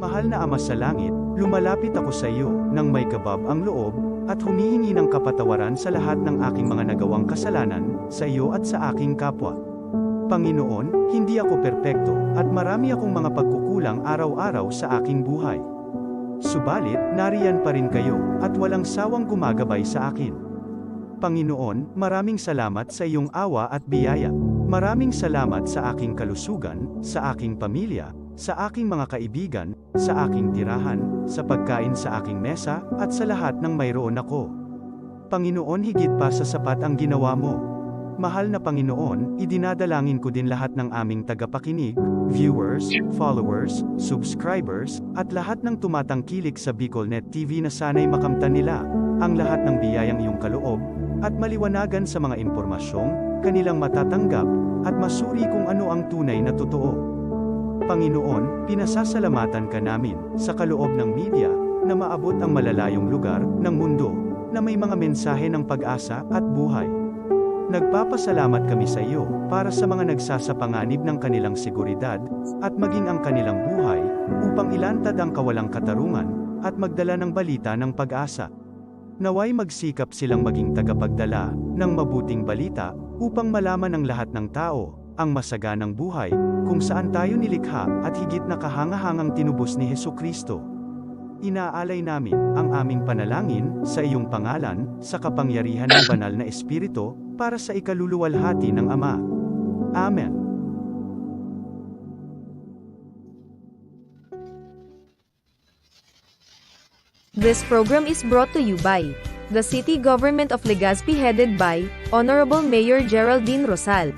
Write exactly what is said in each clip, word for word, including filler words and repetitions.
Mahal na Ama sa Langit, lumalapit ako sa iyo nang may kabab ang loob at humihingi ng kapatawaran sa lahat ng aking mga nagawang kasalanan sa iyo at sa aking kapwa. Panginoon, hindi ako perpekto at marami akong mga pagkukulang araw-araw sa aking buhay. Subalit, nariyan pa rin kayo at walang sawang gumagabay sa akin. Panginoon, maraming salamat sa iyong awa at biyaya. Maraming salamat sa aking kalusugan, sa aking pamilya, sa aking mga kaibigan, sa aking tirahan, sa pagkain sa aking mesa, at sa lahat ng mayroon ako. Panginoon, higit pa sa sapat ang ginawa mo. Mahal na Panginoon, idinadalangin ko din lahat ng aming tagapakinig, viewers, followers, subscribers, at lahat ng tumatangkilik sa BicolNet T V na sana'y makamtan nila ang lahat ng biyayang iyong kaloob at maliwanagan sa mga impormasyong kanilang matatanggap at masuri kung ano ang tunay na totoo. Panginoon, pinasasalamatan ka namin sa kaloob ng media na maabot ang malalayong lugar ng mundo na may mga mensahe ng pag-asa at buhay. Nagpapasalamat kami sa iyo para sa mga nagsasapanganib ng kanilang seguridad at maging ang kanilang buhay upang ilantad ang kawalang katarungan at magdala ng balita ng pag-asa. Naway magsikap silang maging tagapagdala ng mabuting balita upang malaman ng lahat ng tao ang masaganang buhay kung saan tayo nilikha at higit na kahangahangang tinubos ni Jesu-Cristo. Inaalay namin ang aming panalangin sa iyong pangalan sa kapangyarihan ng Banal na Espiritu para sa ikaluluwalhati ng Ama. Amen. This program is brought to you by the City Government of Legazpi, headed by Honorable Mayor Geraldine Rosal.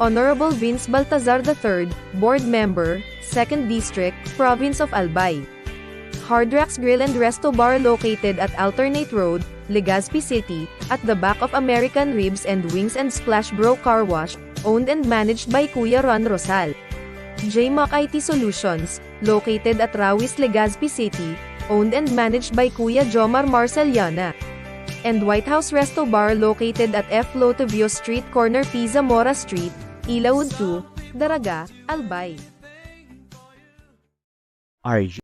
Honorable Vince Baltazar the third, Board Member, Second District, Province of Albay. Hard Rocks Grill and Resto Bar located at Alternate Road, Legazpi City, at the back of American Ribs and Wings and Splash Bro Car Wash, owned and managed by Kuya Ron Rosal. J Mac I T Solutions, located at Rawis, Legazpi City, owned and managed by Kuya Jomar Marceliana. And White House Resto Bar located at F Lotivio Street, corner P Zamora Street, Ilaud two, Daraga, Albay. Are you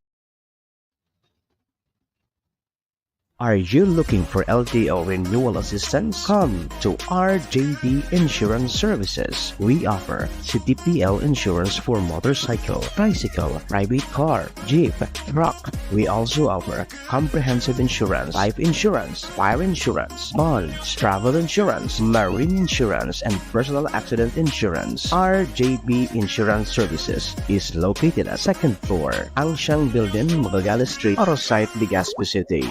Are you looking for L T O renewal assistance? Come to R J B Insurance Services. We offer C T P L insurance for motorcycle, tricycle, private car, jeep, truck. We also offer comprehensive insurance, life insurance, fire insurance, bonds, travel insurance, marine insurance, and personal accident insurance. R J B Insurance Services is located at second floor, Angsiang Building, Magallanes Street, Arosite, Legazpi City.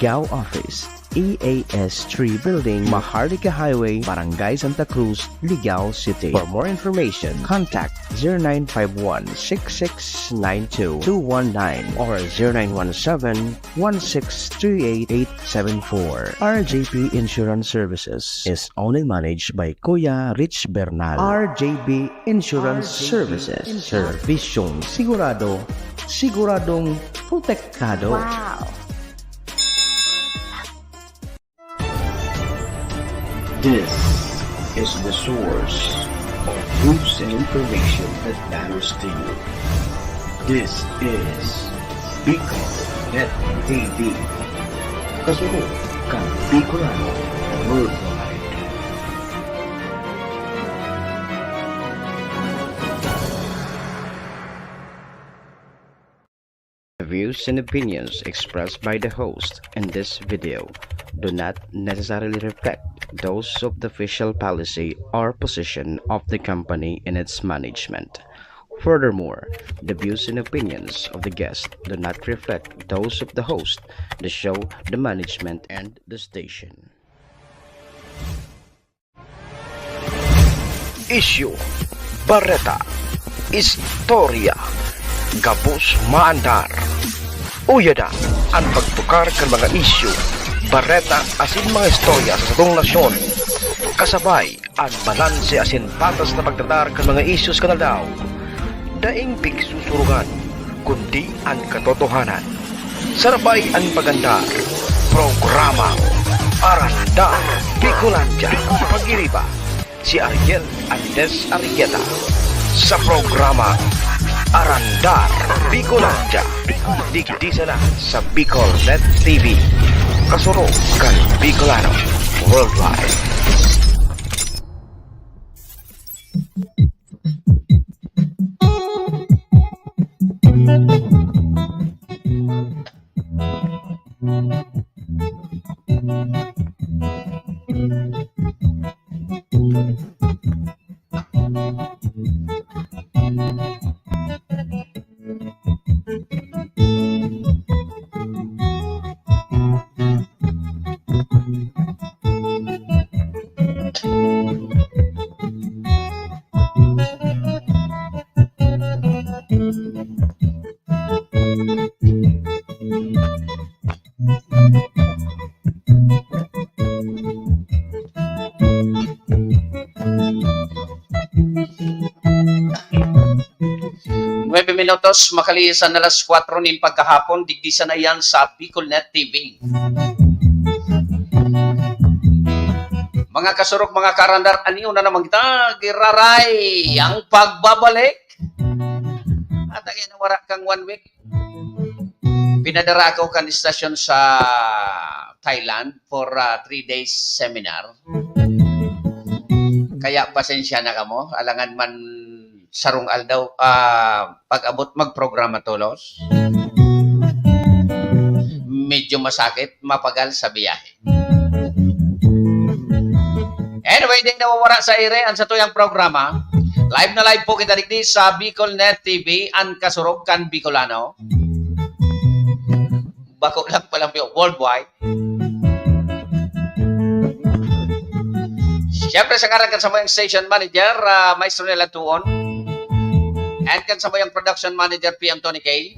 Ligao Office, E A S three Building, Maharlika Highway, Barangay Santa Cruz, Ligao City. For more information, contact zero nine five one, six six nine two, two one nine or zero nine one seven, one six three eight, eight seven four. R J P Insurance Services is owned and managed by Kuya Rich Bernal. R J P Insurance Services. Serbisyong sigurado, siguradong protektado. Wow! This is the source of news and information that matters to you. This is Bicol Net T V. Kasunod kan Bicolano Worldwide. The views and opinions expressed by the host in this video do not necessarily reflect those of the official policy or position of the company and its management. Furthermore, the views and opinions of the guest do not reflect those of the host, the show, the management, and the station. Isyu, bareta, istorya, gabos maandar. Uya na an pagtukar kan mga isyu, bareta asin mga istorya sa satong nasyon. Kasabay an balanse asin patas na pagtratar kan mga issues kan aldaw. Daing pigsusurugan, kundi an katotohanan. Sarabay an pag-andar. Programang Arandar Bicolandia. Pag-iriba si Ariel Andes Arrieta sa programa Arandar Bicolandia. Digdi sana sa Bicol Net T V. Kasurog kan Bicolano Worldwide. Nuebe minutos, makalihis an alas kwatro nin pagkahapon, digdi sana iyan sa Bicol Net T V. Mga kasurog, mga kaarandar, anion na naman kita, giraray ang pagbabalik. At ang yan, wala kang one week. Pinadara ako kan istasyon sa Thailand for, ah, three days seminar. Kaya pasensya na kamo, alangan man sarong aldaw, ah, pag-abot magprograma tolos. Medyo masakit, mapagal sa biyahe. Anyway, di nawawara sa ere ang satuyang programa. Live na live po kita digdi sa Bicol Net T V, an kasurog kan Bicolano. Bako lang pala, worldwide. Siyempre, sa ngaran kan samuyang station manager, ah, Maestro Nel Antuon, and kan samuyang production manager, P M Tony K.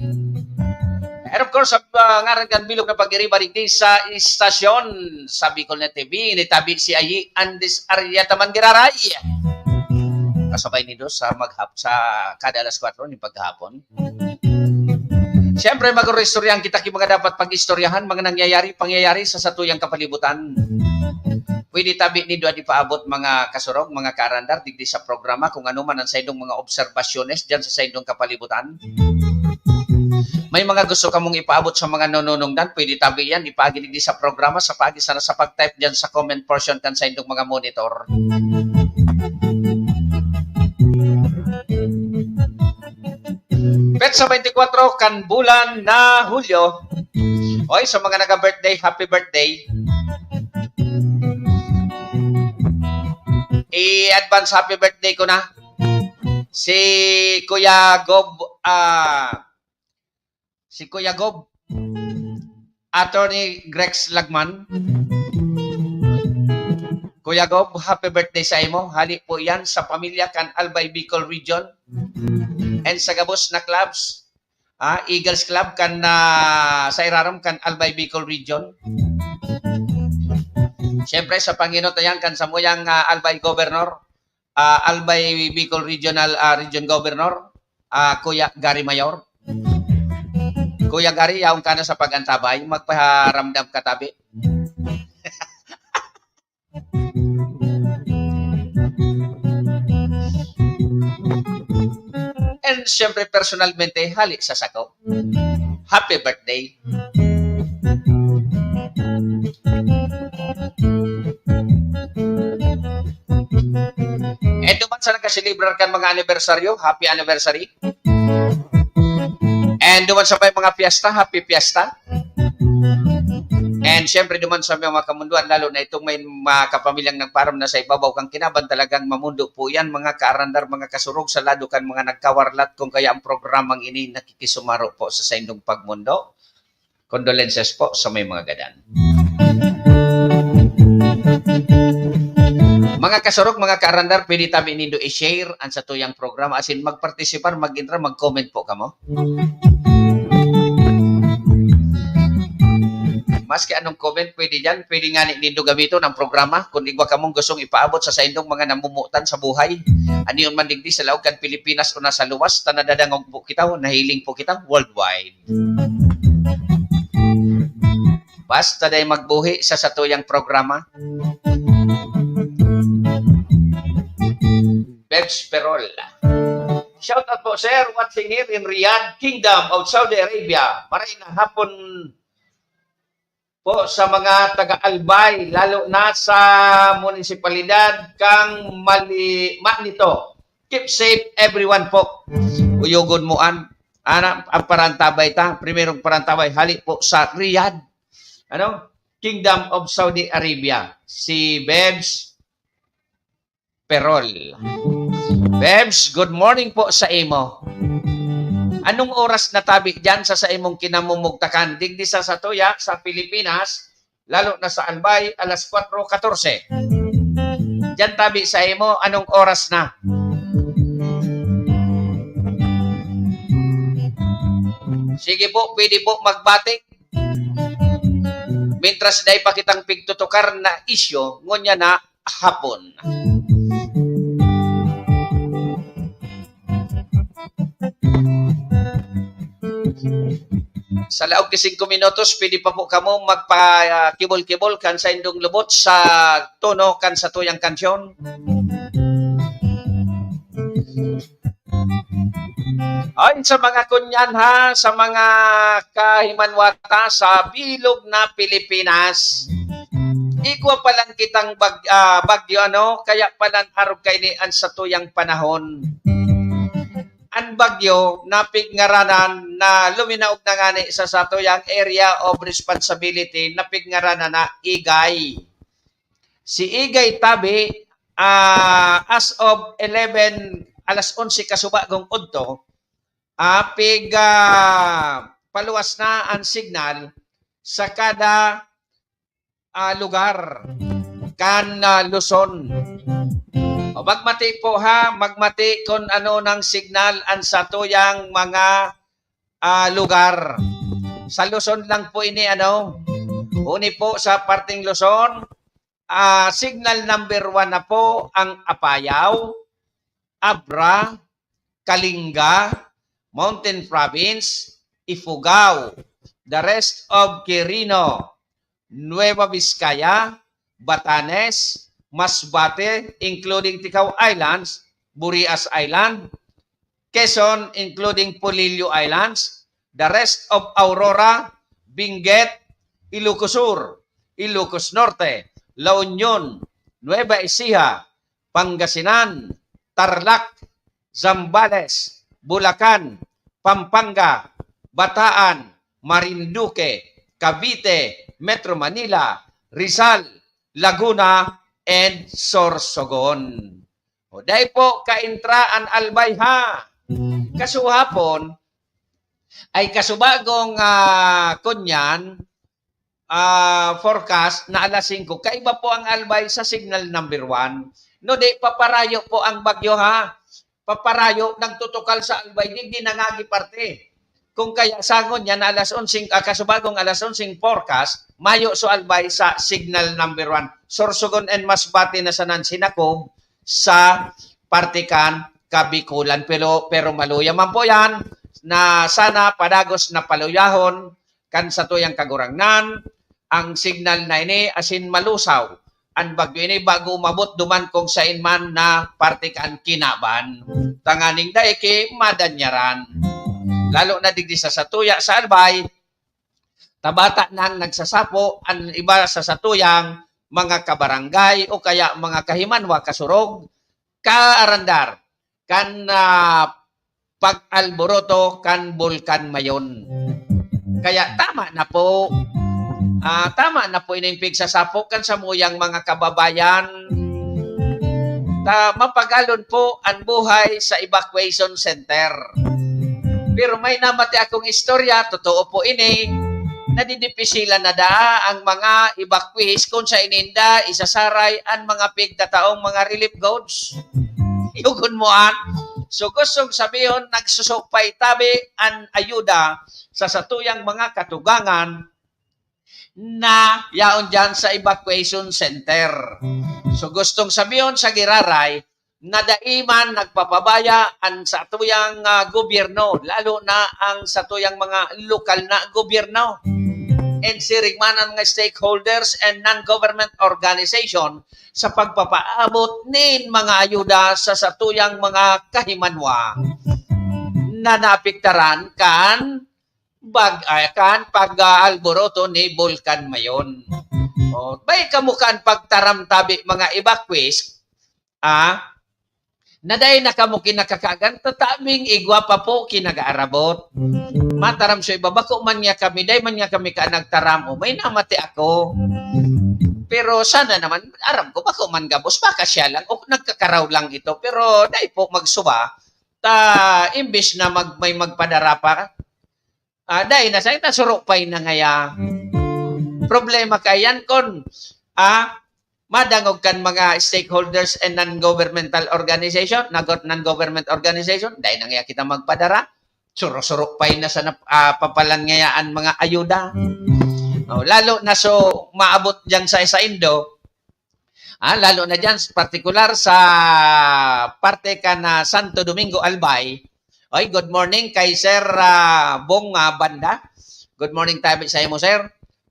And of course, sa, ah, ngaran kan bilog na pag-iriba digdi sa istasyon sa Bicol Net T V, nitabi si Ayi Andes Arrieta man giraray. Kasabay nindo sa maghap-, sa kada alas kwatro nin paghapon. Siyempre, mag-istoryahan kita ki mga dapat pag-istoryahan, mga nangyayari, pangyayari sa satuyang kapalibutan. Pwede tabi nindo an ipaabot, mga kasurog, mga kaarandar, digdi sa programa, kung ano man ang saindong mga obserbasyones diyan sa saindong kapalibutan. May mga gusto kamong ipaabot sa mga nanunungdan, pwede tabi yan, ipaagi digdi sa programa, sa paagi sana sa pag-type diyan sa comment portion kan saindong mga monitor. Petsa twenty-four kan bulan na Hulyo. Oy, sa mga naga-birthday, happy birthday. I-advance happy birthday ko na si Kuya Gob, ah, si Kuya Gob, Attorney Grex Lagman. Kuya Gob, happy birthday sa imo. Hali po yan sa pamilya kan Albay Bicol Region and sa gabos na clubs, ah, Eagles Club kan, ah, sa irarom kan Albay Bicol Region. Siyempre, sa pangenot na yan kan samuyang, ah, Albay Governor, ah, Albay Bicol Regional, ah, Region Governor, ah, Kuya Gary Mayor. Kuya Gary, yaon ka na sa pag-antabay, magparamdam ka tabi. And siyempre, personalmente, hali sa sako. Happy birthday. And duman sa nagkaselebrar kan mga anibersaryo, happy anniversary. And duman sa may mga piyesta, happy piyesta. And siyempre, duman sa mga kamundoan, lalo na itong may mga kapamilyang nagpaaram na sa ibabaw kan kinaban, talagang mamundo po yan, mga kaarandar, mga kasurog, sa lado kan mga nagkawarlat, kung kaya ang programang ini nakikisumaro po sa saindong pagmundo. Condolences po sa may mga gadan. Mga kasurog, mga kaarandar, pwede tabi nindo i-share ang satuyang programa, asin magpartisipar, mag-entra, mag-comment po kamo. Maski anong comment, pwede dyan. Pwede nga ni nindo gamiton ang programa kung igwa kamong gustong ipaabot sa saindong mga namumutan sa buhay. Ano yun man digdi sa laog kan Pilipinas o nasa luwas, ta nadadangog po kita, nahiling po kita worldwide. Basta day magbuhi sa satuyang programa. Bebs Perol. Shout out po, sir. Watching here in Riyadh, Kingdom of Saudi Arabia. Maray na hapon po sa mga taga-Albay, lalo na sa munisipalidad kang Mali-, Manito. Keep safe everyone po. Uyogon mo an, ana, ang parantabay ta, primerong parantabay, hali po sa Riyadh, ano? Kingdom of Saudi Arabia. Si Bebs Perol. Bebs, good morning po sa imo. Anong oras na tabi diyan sa, sa imong kinamumugtakan? Digdi sa satuya, sa Pilipinas, lalo na sa Albay, alas kwatro katorse. Diyan tabi sa imo, anong oras na? Sige po, pwede po magbati. Mintras dai pa kitang pigtutukar na isyu, ngunya na hapon. Sa laog ki singko minutos, pwede pa po kamo magpa-, ah, kibol-kibol kan saindong lubot sa tono kan satuyang kansyon. Ay, sa mga kunyan ha, sa mga kahimanwata sa bilog na Pilipinas, igwa pa lang kitang bag-, ah, bagyo, ano, kaya pa lang arog kaini an satuyang panahon. An bagyo na pigngaranan na luminaog na ngani sa satuyang area of responsibility na pigngaranan na Igay. Si Igay tabi, ah, as of eleven, alas onse kasuba kong udto, ah, pig, ah, paluwas na an signal sa kada, ah, lugar kan, ah, Luzon. O, magmati po ha, magmati kun ano nang signal an satuyang mga, ah, lugar. Sa Luzon lang po ini, ano, uni po sa parteng Luzon, ah, signal number one na po ang Apayao, Abra, Kalinga, Mountain Province, Ifugao, the rest of Quirino, Nueva Vizcaya, Batanes, Masbate, including Ticao Islands, Burias Island, Quezon, including Polillo Islands, the rest of Aurora, Benguet, Ilocos Sur, Ilocos Norte, La Union, Nueva Ecija, Pangasinan, Tarlac, Zambales, Bulacan, Pampanga, Bataan, Marinduque, Cavite, Metro Manila, Rizal, Laguna, and Sorsogon. O, dai po kaintra an Albay, ha? Kasuhapon, ay kasubagong, ah, kunyan, ah, forecast na alas singko, kaiba po ang Albay sa signal number one. No, di, paparayo po ang bagyo, ha? Paparayo, nagtutukal sa Albay, digdi nangagi parte. Kung kaya, sangon niya na alas onseng, ah, kasubagong alas onseng forecast, mayo so Albay sa signal number one. Sorsogon and Masbate na sanan sinakob sa parte kan Kabikulan. Pero, pero maluya man po yan, na sana padagos na paluyahon kan satuyang Kagurangnan, ang signal na ini asin malusaw an bagyo ini bago umabot duman kung sain man na parte kan kinaban, tanganing dai ki madanyaran. Lalo na digdi sa satuya sa Albay, tabata nang nagsasapo an iba sa satuyang mga kabarangay o kaya mga kahimanwa kasurog, kaarandar kan, ah, pag-alboroto kan Bulkan Mayon. Kaya tama na po. Ah, tama na po ining pigsasapo kan samuyang mga kababayan. Ta, mapagalon po an buhay sa evacuation center. Pero may namati akong istorya, totoo po ini, nadidipisilan na daa ang mga evacuees kung sa ininda isasaray an mga pigtataong mga relief goods. Yugon mo an? So, gustong sabihon, nagsusupay tabi an ayuda sa satuyang mga katugangan na yaon diyan sa evacuation center. So, gustong sabihon sa giraray na dai man nagpapabaya an satuyang, ah, gobyerno, lalo na ang satuyang mga lokal na gobyerno. And siring man ang mga stakeholders and non-government organization sa pagpapaabot nin mga ayuda sa satuyang mga kahimanwa na naapektaran kan bag-, ah, kan pag-aalboroto ni Bulkan Mayon. Oh, bay kamo kan pagtaram tabi, mga evacuees, ah, na dai na kamo kinakakagan, tatabing igwa pa po kinagaarabot. Mataram sa iba, bako man niya kami, dai man niya kami ka nagtaram, o may namati ako. Pero sana naman, aram ko, bako man gabos, baka siya lang, o nagkakaraw lang ito. Pero dai po magsuba, ta imbis na mag-, may magpadara pa, ah, dai na sa ita, surupay na ngaya. Problema kaiyan kon, ah, madangog kan mga stakeholders and non-governmental organization, nagot non-government organization, dai na ngaya kita magpadara. Suro-surupay na sa nap-, ah, papalan ngaya an mga ayuda. Oh, lalo na so maabot diyan sa saindo, ah, lalo na diyan, partikular sa parte kan, ah, Santo Domingo, Albay. Oy, good morning kay Sir, ah, Bong, ah, Banda. Good morning tabi sa imo, sir.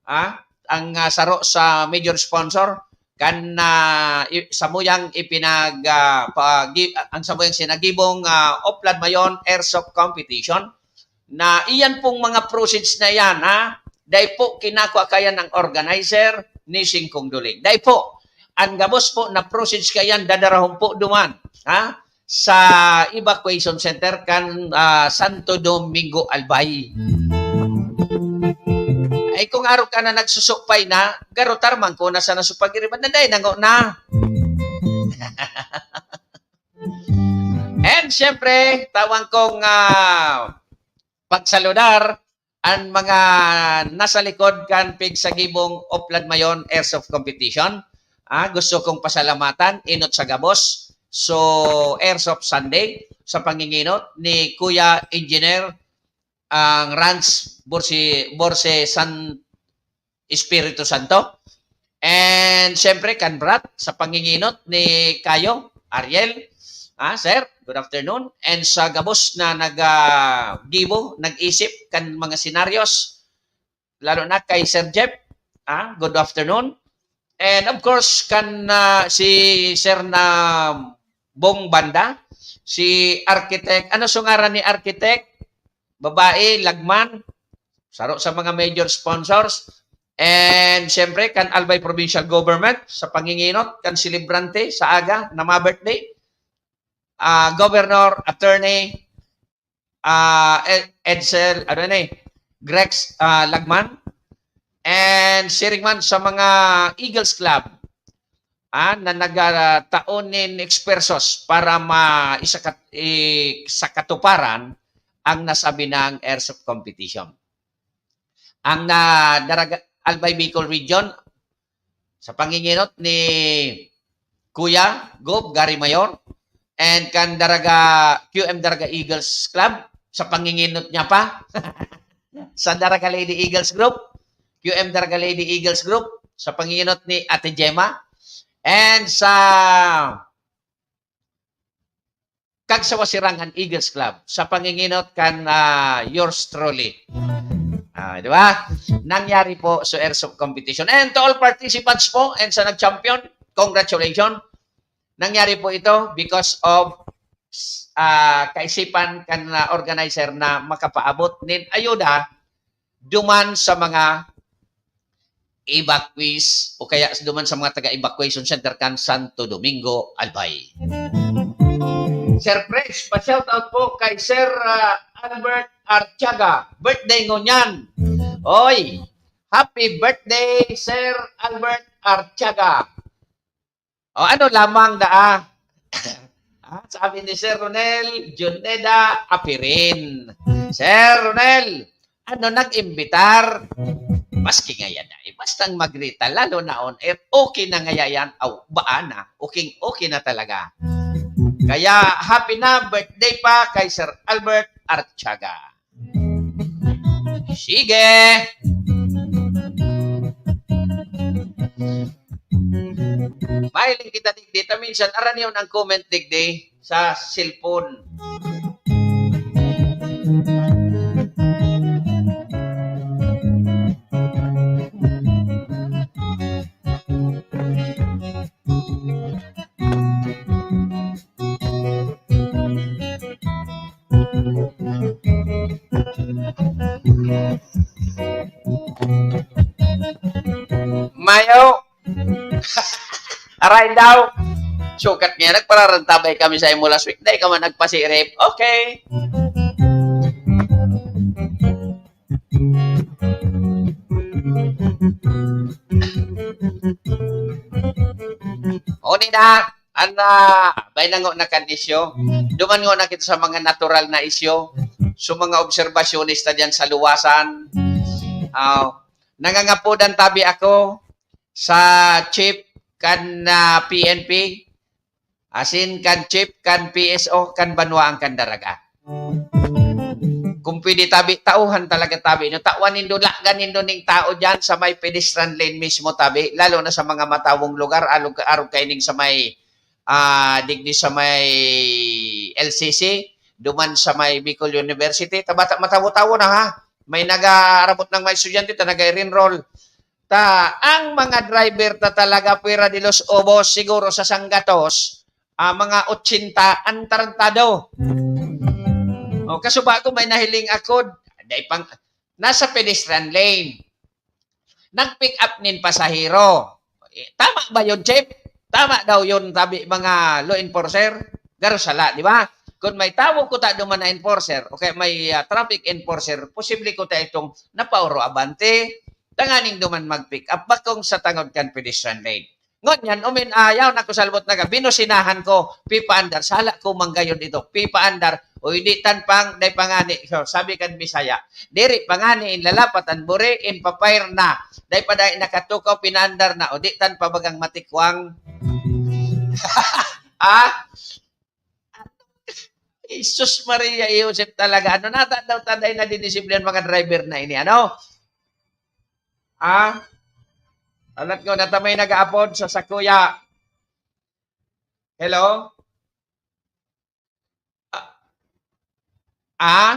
Ah, ang, ah, saro sa major sponsor kan, ah, i-, samuyang ipinag-, ah, pagi-, ang samuyang sinagibong, ah, Oplan Mayon Airsoft Competition, na iyan pong mga proceeds na iyan, ha, dai po kinakua kaiyan ng organizer ni Singkong Duling. Dai po. Ang gabos po na proceeds kaiyan dadarahon po duman, ha, sa evacuation center kan, ah, Santo Domingo, Albay. Ay, kung arog ka na nagsusupay na, garotar man ko na sana sa pag-iriban na dai nango na. And syempre, tawan kong, ah, pagsaludar an mga nasa likod kan pigsagibong Oplan Mayon Airsoft Competition. Ah, gusto kong pasalamatan, enot sa gabos. So, Airsoft Sunday, sa pangingenot ni Kuya Engineer, ang Rans Borse, Borse San Espiritu Santo. And syempre, kan Brat, sa pangingenot ni Kayo, Ariel. Ah, sir, good afternoon. And sa gabos na nag, ah, gibo, nag-isip kan mga senaryos, lalo na kay Sir Jeff, ah, good afternoon. And of course, kan, ah, si Sir na Bong Banda, si Architect, ano so ngaran ni Architect? Babae, Lagman, saro sa mga major sponsors. And siyempre, kan Albay Provincial Government, sa pangingenot, kan selebrante, sa aga, na ma-birthday, ah, Governor, Attorney, ah, Ed-, Edsel, ano na eh, Grex, ah, Lagman. And siring man sa mga Eagles Club, ah, na nagtao nin ekspertos para ma-, isakat-, i-, sa katuparan ang nasabi ng airsoft competition. Ang na-, Daraga-, Albay Bicol Region, sa pangingenot ni Kuya Gob Gary Mayor and kan Daraga, Q M Daraga Eagles Club, sa pangingenot niya pa, sa Daraga Lady Eagles Group, Q M Daraga Lady Eagles Group, sa pangingenot ni Ate Gemma, and sa Kagsawa Sirangan Eagles Club, sa pangingenot kan, ah, yours truly. Ah, di ba? Nangyari po sa airsoft competition. And to all participants po and sa nag-champion, congratulations. Nangyari po ito because of, ah, kaisipan kan, ah, organizer na makapaabot nin ayuda duman sa mga evacuees o kaya duman sa mga taga-evacuation center kan Santo Domingo, Albay. Sir Pres, pa-shoutout po kay Sir, ah, Albert Artiaga. Birthday ngunyan. Oy, happy birthday, Sir Albert Artiaga. O, ano lamang daa? Ah, sabi ni Sir Ronel Juneda Apirin. Sir Ronel, ano nag-imbitar? Maski ngaya na, eh, bastang magrita, lalo na on air, okay na ngaya yan. Aw, baa na? Okay, okay na talaga. Kaya, happy na birthday pa kay Sir Albert Artiaga. Sige! Mahiling kita digdi, ta minsan, aranihon ang comment digdi sa cellphone. Mayo. Aray daw. Sukat nga, nagpararantabay kami sa imo last week. Dai ka man nagpasirip. Okay. Uni na, an, ah, bay na ngo na kan isyu. Duman ngo na kita sa mga natural na isyu. So, mga obserbasyones ta diyan sa luwasan. Ah, nangangapodan tabi ako sa chief kan, ah, P N P. Asin kan chief, kan P S O, kan banwaan kan Daraga. Kung pwede tabi, tauhan talaga tabi, no? Tawan nindo, lagan nindo ning tao diyan sa may pedestrian lane mismo tabi, lalo na sa mga matawong lugar, alog, arog kaining sa may, ah, digdi sa may L C C, duman sa may Bicol University, tabata matawo-tawo na, ha? May nag-aarabot ng mga estudyante ta nag-enroll. Ta, ang mga driver ta talaga, fuera de los obos, siguro sa sanggatos, ah, mga otsenta ang tarantado. O, kasuba ko, may nahiling ako, dai pang, nasa pedestrian lane. Nag-pick up nin pasahero. Eh, tama ba yun, Chief? Tama daw yun, tabi mga law enforcer. Garo sala, di ba? Kung may tawo ko ta duman na enforcer, o kaya may, ah, traffic enforcer, posible ko ta itong napaoro abante, tanganing duman mag-pick up, bakong sa tangod kan pedestrian lane. Ngunyan, umin ayaw na ko salbot naga, binusinahan ko, pipaandar, sala ko manggayon ito, pipaandar, o hindi tan pang, dai pangani, so, sabi kan Bisaya, diri pangani in lalapat an buri, in papair na, dai pa dai nakatukaw, pinaandar na, o di tan pabagang matikwang. Ah? Jesus Maria, Joseph talaga. Ano nata daw tanday na dinisiplin mga driver na ini, ano? Ah? Alat ko, natamay nag-aapod sa sakuya. Hello? Ah? Ah?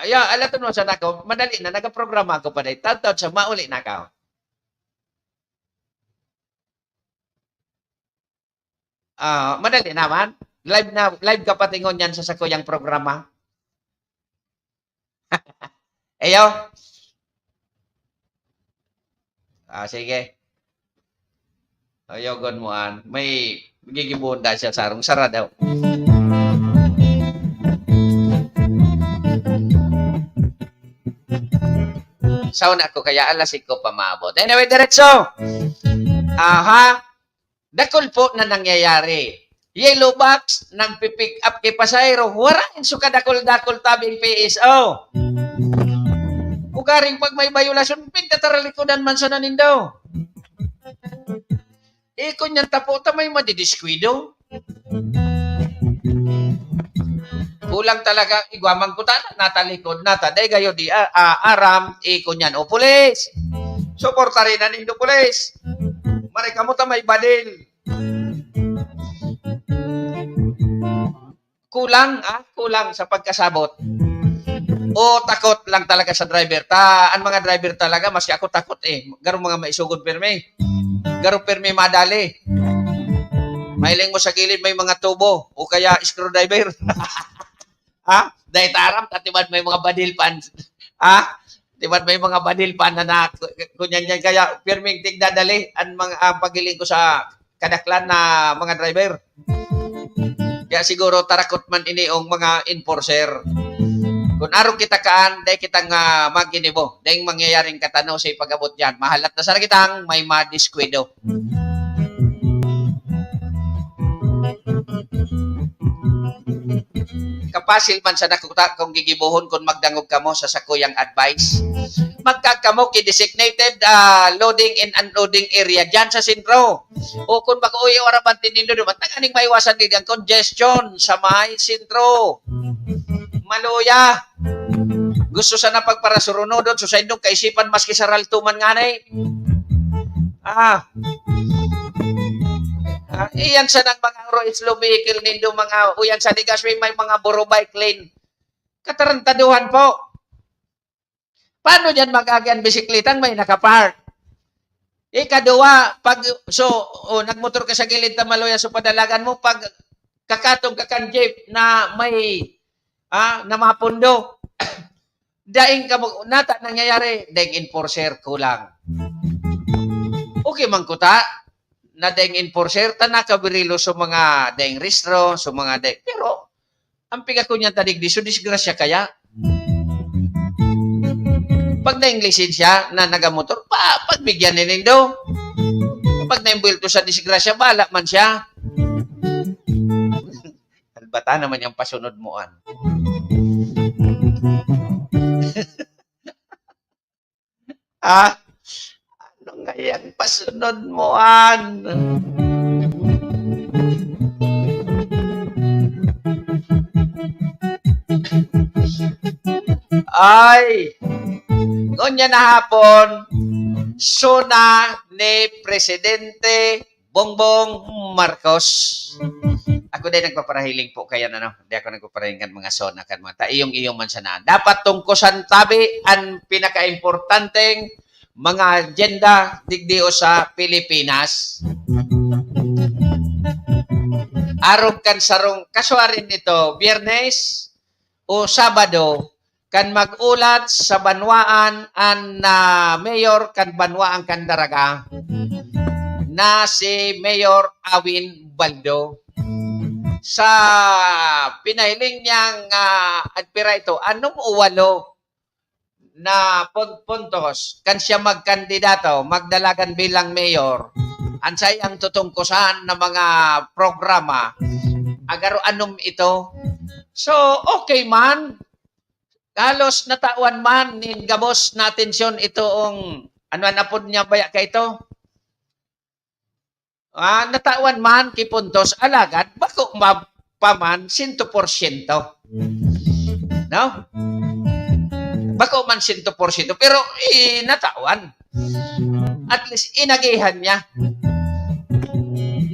Aya, alaton mo sa nako, madali na, nagaprograma ako pa dahil. Taon-taon sa mauli na ako. Ah, madali naman. Live na, live ka pati ngunyan sa sakuyang programa. Eyo? Ah, sige. Ayogon mo an. May gigibuhon da siya sarong sara daw. Sauna ko kaya alas singko pa maabot. Anyway, diretso. Aha. Dakul po na nangyayari. Yellow box, nagpi-pick up ki pasahero. Wara in so kadakul-dakul tabing P S O. Ugaring pag may bayolasyon, pigtataralikodan man sana nindo. Ikon yan tapo ta may madidiskuido. Kulang talaga, igwa man ko ta, natalikod na ta. Dai gayo di, ah, ah, aram, ikon yan. O, pulis! Suporta rin na nindo, pulis! Mare kamo ta may badil. Kulang, ah, kulang sa pagkasabot. O takot lang talaga sa driver. Ta, ang mga driver talaga, maski ako takot eh. Garong mga maisugon pirmi. Garong pirmi madali. Mailing mo sa gilid, may mga tubo. O kaya screwdriver. Ha? Dahil taram, katiman may mga badil pan. Ha? Timan may mga badil pan na, na kunyan yan. Kaya pirming tigdadali ang mga, ang pagiling ko sa kadaklan na mga driver. Kaya siguro tarakot man ini ang mga enforcer. Kung arog kita kaan, dai kitang, ah, maginibo. Dai mangyayaring katano sa ipag-abot yan. Mahalat na sana kitang may madiskuido. Kapasil man sa nakuta kung gigibohon kung magdangog kamo sa sakuyang advice. Magkag kamo ki designated, ah, loading and unloading area dyan sa sentro. O kung mag-uwi o arabantin nindo duman, tanganing maiwasan gid ang congestion sa may sentro. Maluya. Gusto sana pagparasurunodon, so sa indong kaisipan, maski sa ralto man ngani. Ah. Ah, iyan sa nang mga Aero slow vehicle nindo, mga, o yan sa Legazpi, may mga Borobike lane. Katarantaduhan po. Paano diyan mag-agi ang bisikletang may nakapark? Ikaduwa, pag, so, oh, nagmotor ka sa gilid ta maluya sa padalagan mo, pag kakatong ka kan jeep na may, ah, na mapundo, daing ka mag-, nata nangyayari, daing enforcer kulang. Okay man kuta, na daing enforcer, ta nakabirilo sa mga daing rehistro, sa mga daing, pero ang piga ko niyan tanig di, so disgrasya kaya. Pag naing lisensya na nagamotor, pa, pagbigyan ni nindo. Pag naimbuwelto sa disgrasya, bala man siya. Albata naman yung pasunod mo, an. Ah, ano nga yung pasunod mo, an? Ay, ngunyan na hapon, SONA ni Presidente Bongbong Marcos. Ako din nagpaparahiling po kaya na, no? Di ako nagpaparahiling kan mga SONA, kan mga ta-, iyong-iyo man sana. Dapat tungkusan tabi ang pinakaimportanteng mga agenda digdi o sa Pilipinas. Arog kan sarong kaswarin nito, Biyernes o Sabado, kan mag-ulat sa banwaan an, ah, mayor kan banwaan kan Daraga na si Mayor Awin Baldo. Sa pinahiling niyang, ah, agpira ito, anom o walo na pun-, puntos, kan siya magkandidato, magdalagan bilang mayor, an saiyang tutungkosan na mga programa, agaro anom ito. So, okay man, halos natawan man nin gabos na atensyon itong, ano an apod niya baya ka ito? Ah, natawan man ki puntos, alagad bako ma-, pa man sento por sento. No? Bako man sento por sento, pero, eh, natawan. At least, inagihan niya.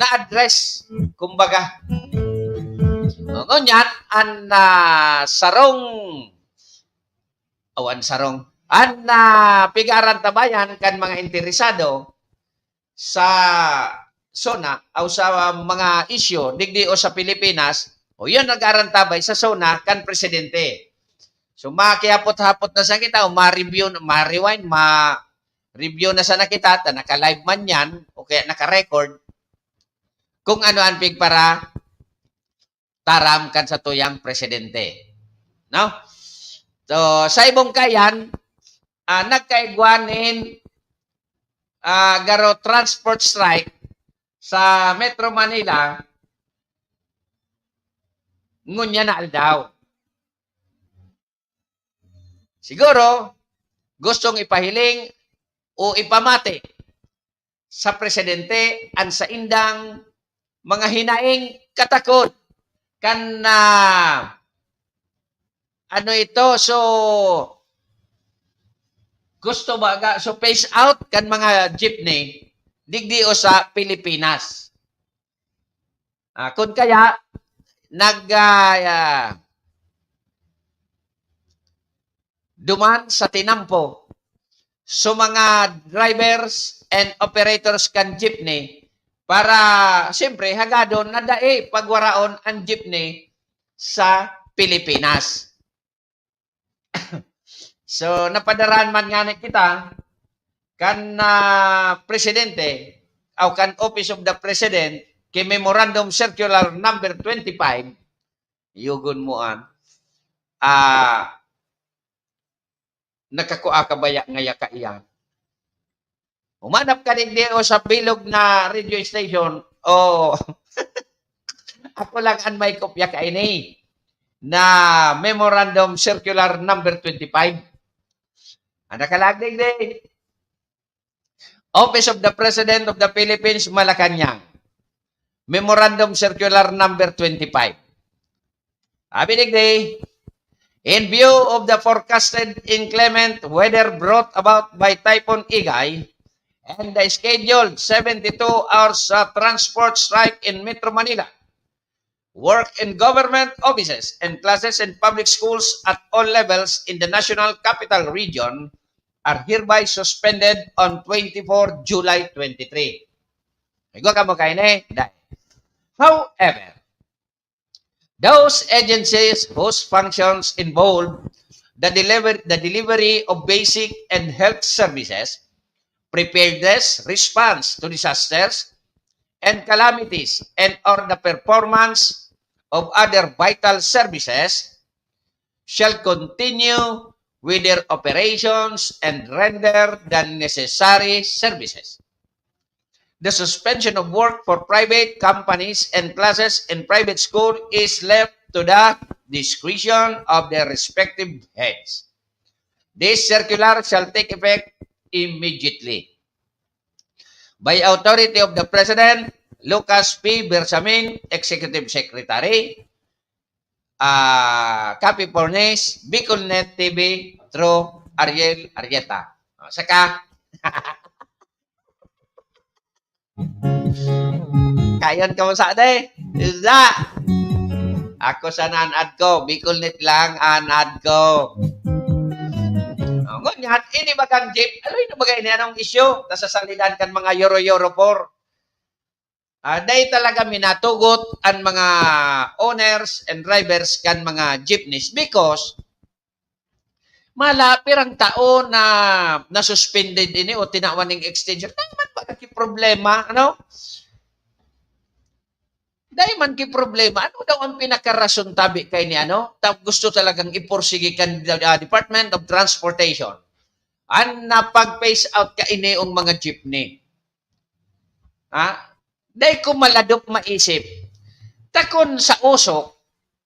Na-address, kumbaga. O, ngunyan, an, ah, sarong, o, an sarong, an, ah, pigaran tabayan kan mga interesado sa SONA o sa mga isyu digdi o sa Pilipinas, o yun nag-aarantabay sa SONA kan presidente. So, makihapot-hapot na sa kita, o ma-review, ma-rewind, ma-review na sana kita, ta naka-live man yan, o kaya naka-record, kung ano ang pigpara taram kan satuyang presidente. No? So, sa ibong kayan, ah, nagkaigwa nin, ah, garo transport strike sa Metro Manila ngunyan na aldaw. Siguro, gustong ipahiling o ipamati sa presidente an saindang mga hinaing katakod kan, ah, ano ito, so, gusto baga, so, phase out kan mga jeepney digdi o sa Pilipinas. Ah, kun kaya, nag, ah, ah, duman sa tinampo, so mga drivers and operators kan jeepney para, siyempre, hagadon na dai pagwaraon ang jeepney sa Pilipinas. So, napadaraan man ngani kita kan, ah, presidente o kan Office of the President ki Memorandum Circular Number twenty-five, yugon mo an, ah, nakakua ka baya ngaya kaiyan? Humanap ka digdi o sa bilog na radio station, o ako lang an may kopya kaini na Memorandum Circular Number twenty-five. An nakalag digdi, Office of the President of the Philippines, Malacañang. Memorandum Circular Number twenty-five. Sabi digdi, "In view of the forecasted inclement weather brought about by Typhoon Egay, and the scheduled seventy-two hours uh, transport strike in Metro Manila. Work in government offices and classes in public schools at all levels in the National Capital Region are hereby suspended on twenty-four July twenty-three. Igwa kamo kaini? Dai. However, those agencies whose functions involve the deliver-, the delivery of basic and health services, preparedness, response to disasters and calamities, and or the performance of other vital services shall continue with their operations and render the necessary services. The suspension of work for private companies and classes in private school is left to the discretion of their respective heads. This circular shall take effect immediately. By authority of the President, Lucas P. Bersamin, Executive Secretary, ah, Copy Furnace, Bicolnet T V, through Ariel Arrieta. O, saka, kayon kamo sa de. Isda. Ako sa nan-ad ko. Bicolnet lang an-ad ko. O, ngunyan, ini bagang jeep. Aloy na bagay ni anong isyu? Nasasalidan kan mga Euro Euro four. Ah, dai talaga minatugot an mga owners and drivers kan mga jeepneys because mala pirang taon na na-suspended ini o tinawan ning extension. Dai man baga ki problema, ano? Dai man ki problema. Ano daw ang pinakarason tabi kaini, ano? Ta-, gusto talagang ipursige kan, ah, Department of Transportation an napag-phase out kainiong mga jeepney. Ha? Dai ko maladop maisip. Ta kun sa usok,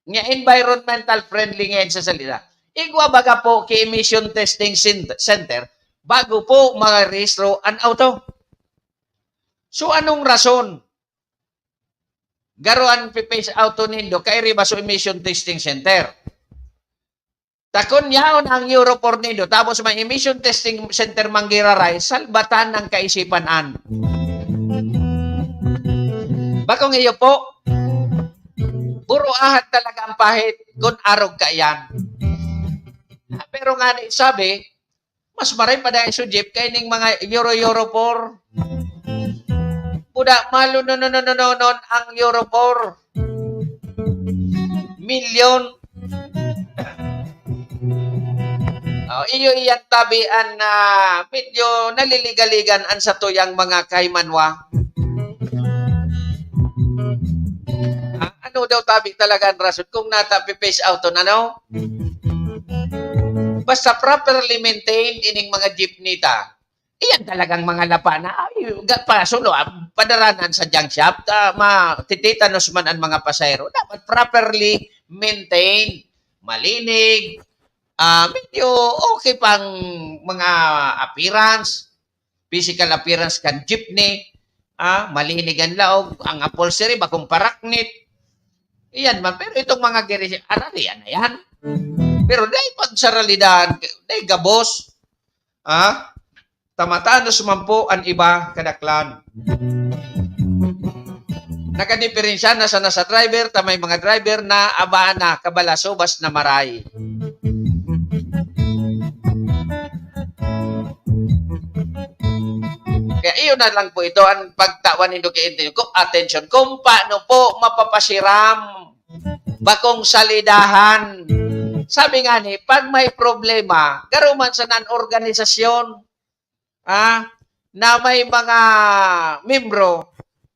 nga environmental friendly ngayon sa salita, igwa baga po ki emission testing cent-, center bago po marehistro an auto. So, anong rason? Garo an pi-phase out nindo, kairi ba so emission testing center? Ta kun yaon ang Euro four nindo, tapos may emission testing center manggiraray, salbatan ng kaisipan an. Bakong iyo po, buruahan talaga ang pahit kun arog ka iyan. Pero nga ni sabi, mas maray pa dahil sa jeep kaining mga Euro, Euro four. Buda, malunononononon ang Euro four. Milyon. Oh, iyo iyan tabi an, ah, medyo naliligaligan an satuyang mga kaimanwa. Ah, ano daw tabi talaga an rason kung nata pi-phase out on ano? Basta properly maintained ining mga jeepney ta. Iyan talagang mga lapa na, ay, ga-, pasulo, ah, padaranan sa junk shop, ta-, matititanos man ang mga pasahero. Dapat properly maintained, malinig, ah, medyo okay pang mga appearance, physical appearance kan jeepney, ah, malinig ang laog, ang upholstery, bakong paraknit. Iyan man, pero itong mga giri-, ararian na yan. Pero dahil pagsaralidan, dahil gabos, ah, tamatanos man po an iba kadaklan. Nakadiperensya na sana sa driver, ta may mga driver na abana, kabalasobas na maray. Kaya iyon na lang po ito ang pagtawan nindo kay atensyon. Kung, atensyon, kung paano po mapapasiram bakong salidahan. Sabi nga ni, pag may problema, garo man sa nan organisasyon, ah, na may mga membro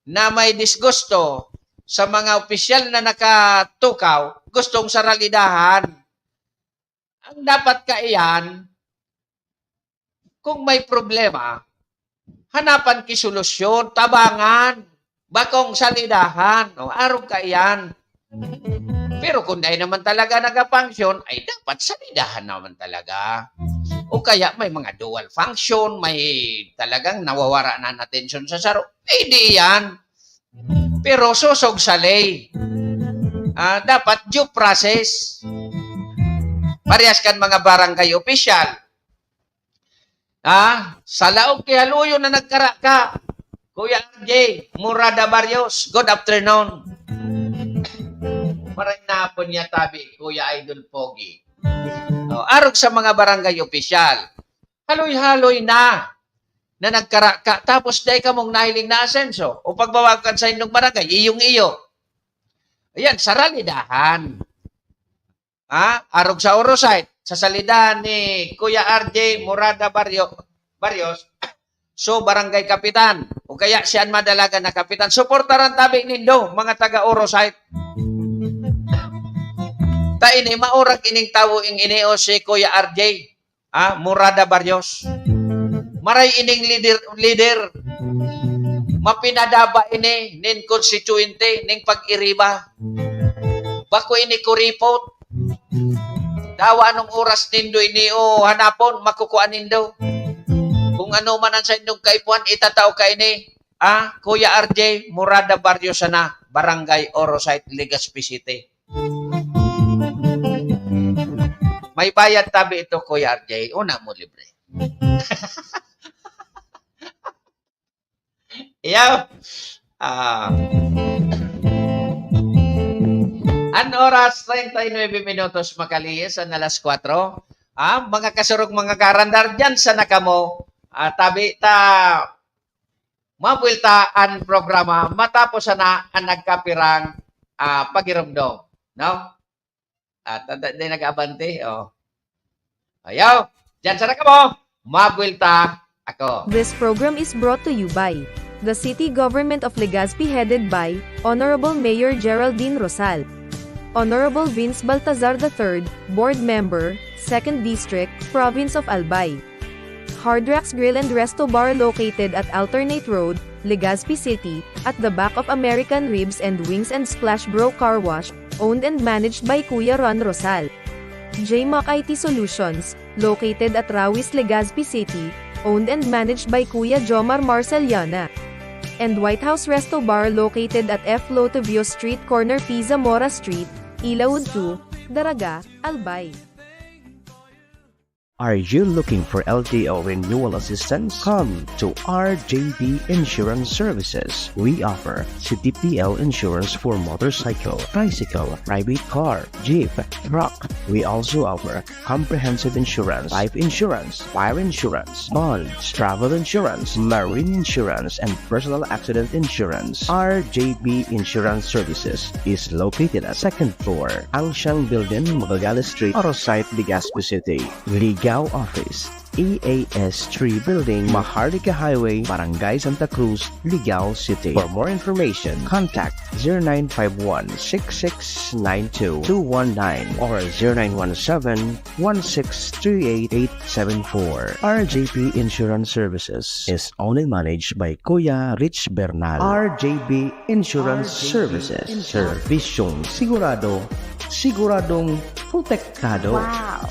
na may disgusto sa mga opisyal na nakatukaw, gustong saralidahan. Ang dapat kaiyan, kung may problema, hanapan ki solusyon, tabangan, bakong salidahan, o arog kaiyan. Pero kung dai naman talaga nagafunction, ay dapat salidahan naman talaga. O kaya may mga dual function, may talagang nawawara na ang atensyon sa saro. Pwede yan. Pero sosog sa ley. Ah, dapat due process. Parehas kan mga barangay official. Ha? Sa laog ki Haloyon na nagkaraka. Kuya R J, Murada Barrios, good afternoon. Maray na po niya tabi, Kuya Idol Pogi. Oh, arog sa mga barangay opisyal. Haloy-haloy na na nagkaraka, tapos dai kamong nahiling na asenso o pagbawagan sa indong barangay, iyong-iyo. Ayan, sa Ralidahan. Ha? Arog sa Orosite, sa salidahan ni Kuya R J Murada Barrio, Barrios, so barangay kapitan, o kaya siya an madalagan na kapitan, suportaran tabi nindo, mga taga Orosite. Ta ini, maurag ining tawo ing ini o si Kuya R J, ah, Murada Barrios. Maray ining leader, leader. Mapinadaba ini nin konstituyente, ning pag-iriba. Bako ini kuripot. Dawa anong oras nindo ini o hanapon, makukua nindo. Kung ano man ang sa indong kaipuhan, itatao ka ini. Ah, Kuya R J, Murada Barrios sana, Barangay Orosite, Legazpi City. May bayad tabi ito, Kuya R J. Una mo libre. Iyaw. Ah. An oras, treinta y nueve minutos makalihis an alas kwatro. Ah, mga kasurog, mga karandar, diyan sana kamo. Ah, tabi ta, mabuwelta an programa matapos sana an nagkapirang, ah, pagiromdom, no? At, at, at, di nag-abante, oh. Ayaw, diyan sana kamo. Mabuwelta ako. This program is brought to you by the City Government of Legazpi, headed by Honorable Mayor Geraldine Rosal. Honorable Vince Baltazar the third, Board Member, Second District, Province of Albay. Hard Rocks Grill and Resto Bar, located at Alternate Road, Legazpi City, at the back of American Ribs and Wings and Splash Bro Car Wash, owned and managed by Kuya Ron Rosal. J Mac I T Solutions, located at Rawis, Legazpi City, owned and managed by Kuya Jomar Marceliana. And White House Resto Bar, located at F Lotovio Street, corner P Zamora Street, Ilaud two, Daraga, Albay. Are you looking for L T O renewal assistance? Come to R J B Insurance Services. We offer C T P L insurance for motorcycle, tricycle, private car, jeep, truck. We also offer comprehensive insurance, life insurance, fire insurance, bonds, travel insurance, marine insurance, and personal accident insurance. R J B Insurance Services is located at second floor, Angsiang Building, Magallanes Street, Orosite, Legazpi City. Ligao Office, E A S three Building, Maharlika Highway, Barangay Santa Cruz, Ligao City. For more information, contact zero nine five one six six nine two two one nine or zero nine one seven one six three eight eight seven four. R J P Insurance Services is owned and managed by Kuya Rich Bernal. R J B Insurance Services. Servisyong sigurado, siguradong protektado. Wow!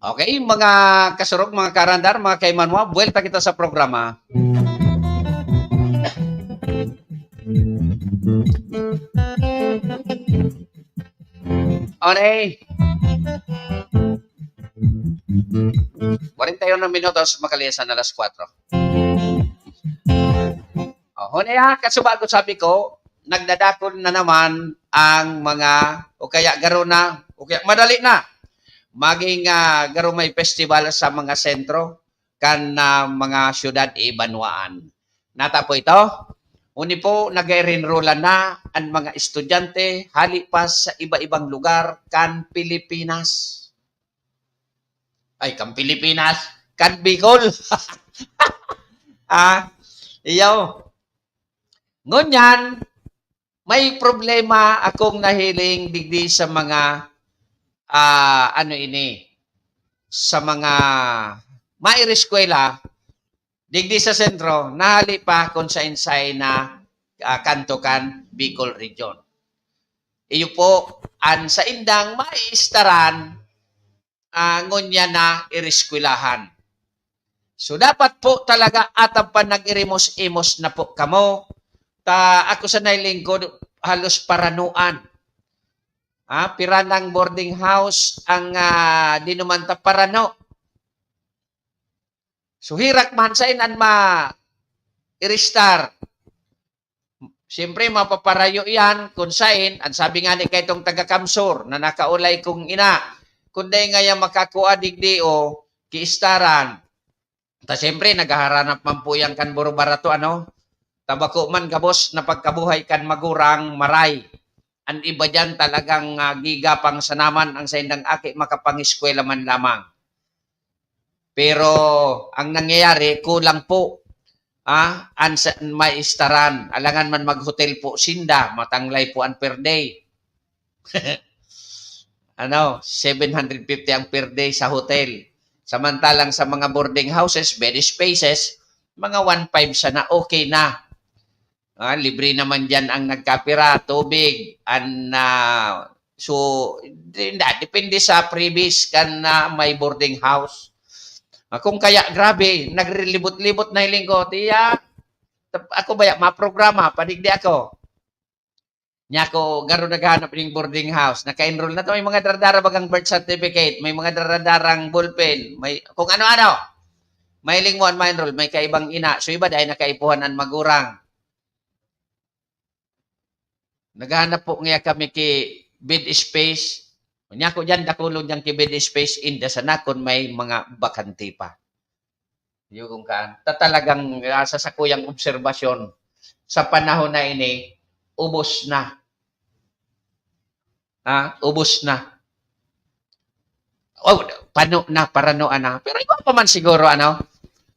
Okay, mga kasurog, mga karandar, mga kaimanwa, buwelta kita sa programa. Okay. Kwarenta y uno minutos, makalihis an alas kwatro. Oh, huni, ah, kasubago sabi ko, nagdadakul na naman ang mga, o kaya garo na, o kaya madali na, maging, ah, garo may festival sa mga sentro kan, ah, mga syudad ibanwaan. Nata po ito? Uni po, nag-e-enrola na an mga estudyante hali pa sa iba-ibang lugar kan Pilipinas. Ay, kan Pilipinas, kan Bicol. Ah, iyo. Ngunyan, may problema akong nahiling digdi sa mga, ah, ano ini, sa mga maireskwela digdi sa sentro, nahali pa kung saen-saen na, ah, kanto kan Bicol Region. Iyo po, an saindang maiistaran, ah, ngunyan na ireskwelahan. So, dapat po talaga atap pa nag-irimos-imos na po kamo. Ta, ako sana'y lingkod, halos paranuan. Ah, pira nang boarding house ang, ah, dinuman ta parano? So, herak man sain an ma-i-restart. Siyempre, mapaparayo iyan kun sain, an sabi ngani kaitong taga-Camsur na nakaulay kong ina, kun dai ngaya makakua digdi o kiistaran. Ta siyempre, naghaharanap man po yan kan buro-barato, ano? Ta bako man gabos na pagkabuhay kan magurang maray. An iba diyan talagang, ah, gigapang sana man, ang saindang aki makapangeskwela man lamang. Pero ang nangyayari, kulang po, ah, an sa maistaran. Alangan man mag-hotel po sinda, matanglay po an per day. Ano, seven hundred fifty ang per day sa hotel. Samantalang sa mga boarding houses, bed spaces, mga one five sana, okay na. Ah, libre naman diyan ang nagkapira, tubig, an, ah, so, di-, na, depende sa freebies kan, ah, may boarding house. Ah, kung kaya, grabe, naglilibot-libot na hiling ko, "Tiya, tap-, ako baya, maprograma, padigdi ako." Niya ako, garo naghahanap ning boarding house, naka-enroll na to, may mga dara-dara bagang birth certificate, may mga dara-darang ballpen, may kung ano-ano. Mahiling mo an ma-enroll, may kaibang ina, so iba dai nakaipuhan an magurang. Naghahanap po niya kami ki bed space. Unya ko diyan, dakulon diyan ki bed space, inda sana kun may mga bakante pa. Yun kan, ta-, talagang, ah, sa sakuyang obserbasyon, sa panahon na ini, ubos na. Ah, ubos na. Oh, pano na, paranoan na. Pero iba pa man siguro, ano?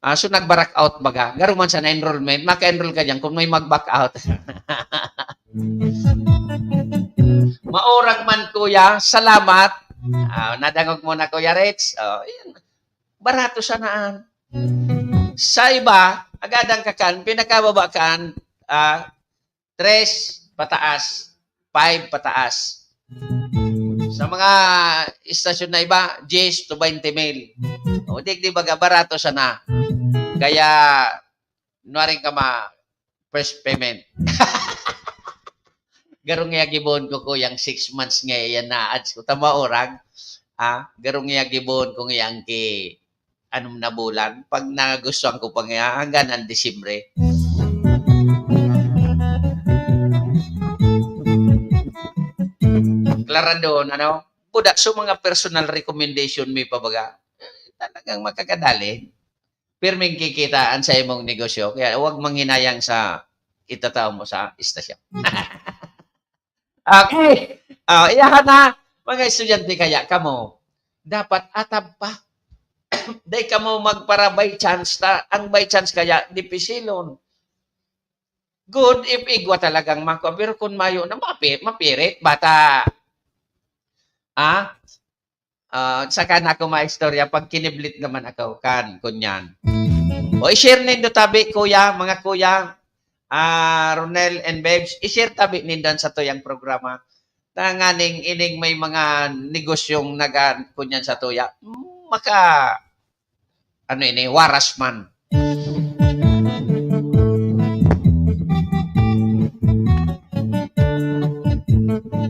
Ah, so nag-back out baga. Garo man sa na-enrollment, maka-enroll ka diyan kung may mag-back out. Maurag man, kuya. Salamat. Ah, nadangog mo na, Kuya Rich. Oh, yan. Barato sana an. Sa iba, agadan ka kan, pinakababa kan, ah, tres pataas, five pataas. Sa mga istasyon na iba, diyes to baynte mil. O, di, di baga, barato sana. Kaya, nuaring ka ma-, first payment. Garong iya gibohon ko, kuyang six months nga iyan na ads ko. Tama, orang? Ah, garong iya gibohon ko ngayang ki anom na bulan. Pag nagustuhan ko pa nga, hanggang ang Disyembre. Klaradon, ano? Budak, so mga personal recommendation may pabaga. Talagang makakadali. Pirming kikita an sa imong negosyo, kaya huwag manghinayang sa itatao mo sa istasyon. Okay. Ah, iyahan na, mga estudyante kaya kamo, dapat atab pa. Dai kamo magpara by chance ta, ang by chance kaya dipisilon. Good if igwa talagang makuha, pero kung mayo na, mapi-, mapirit, bata. Ah? Ah, saka na ako maistorya pag kiniblit naman ako, kan, kunyan. O, i-share nindo tabi, kuya, mga kuya, ah, Ronel and Babes, i-share tabi nindo an satuyang programa. Tanganing ining may mga negosyong naga-, kunyan satuya, maka, ano ini, waras man.